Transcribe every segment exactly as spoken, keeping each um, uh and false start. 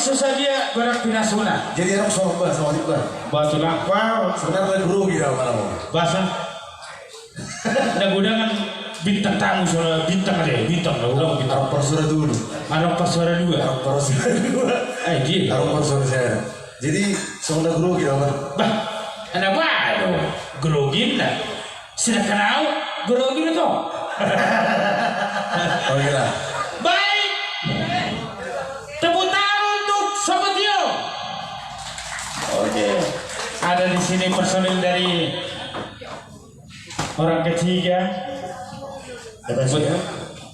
Susah dia berarti nasuna. Jadi orang sombong, sama juga. Betul lah. Wow, sebenarnya grogi dah malam. Bahasa. Na godangan bintang tamu, soal bintang ada, bintang na godangan bintang. Arung parsuara dua. Arung parsuara dua. Arung parsuara dua. Eh, dia. Arung parsuara saya. Jadi, songon na grogi do, Pak. Bah, na baen do grogi na. Sedangkan au grogi do tong. Oh, iya. Baik. Tepuk tangan untuk Sobat Tio. Oke. Ada di sini personil dari orang ketiga. Ada siapa?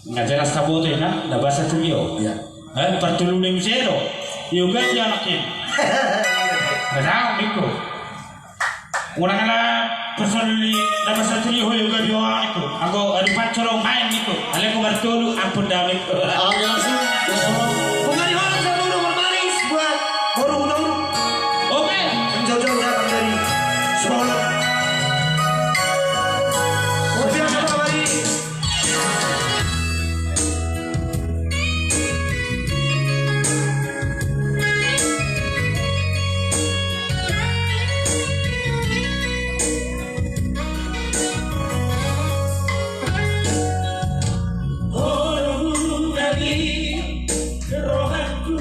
Nga jelas taboto i na, na basa tu Tio. Iya. Eh, partuluna muse do. Io, ganti anak i. Nggak tahu, Niko. Unang ala personil i na basa tu Tio, io, ganti anak i. Anggo adu pancoro main, Niko. Alai anggo martolu, ampun damang, Niko. Oke, langsung. Mengari orang satu nomor baris buat Borobudur. Oke. Yang jauh-jauh datang dari Solo. Luar biasa, Pak Wali. Rohangku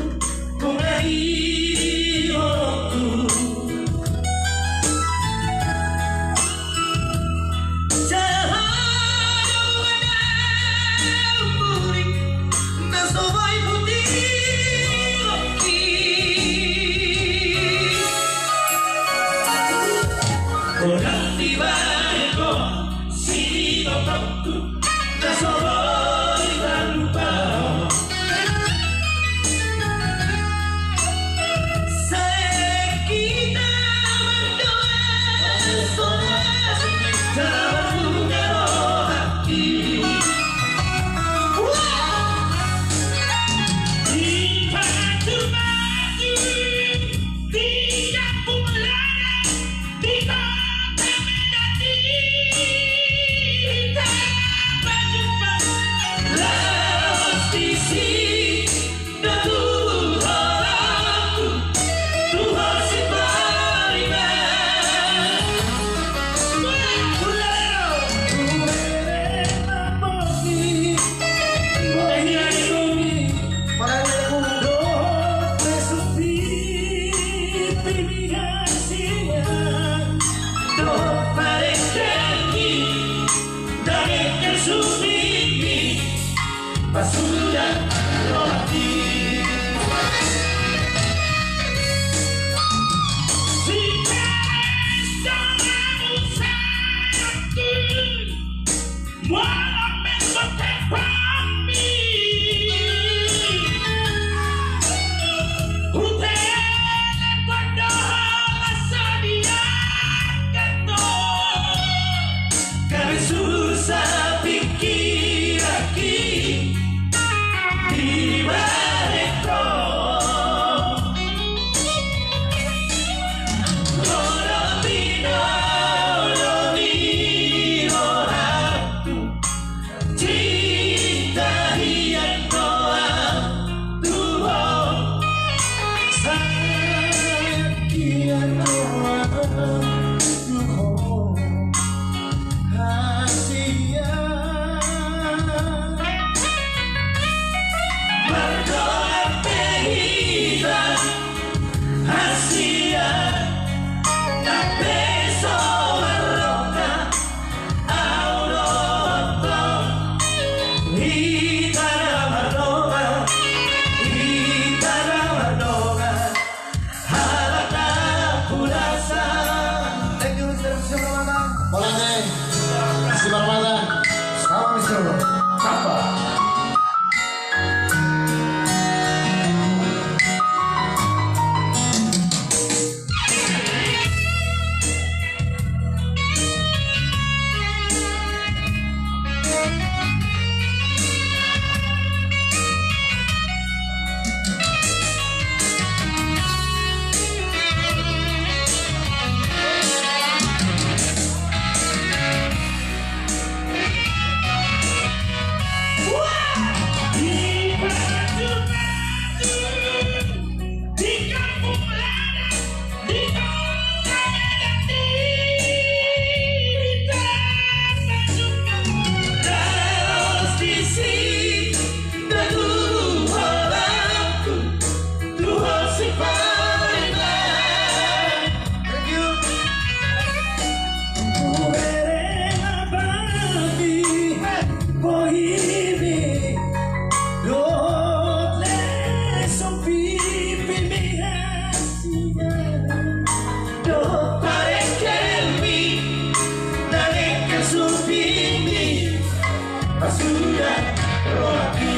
Bohimi dohot lehon pipimi hasian, dohot parengkelmi na rengkel supingmi, pasuda rohami.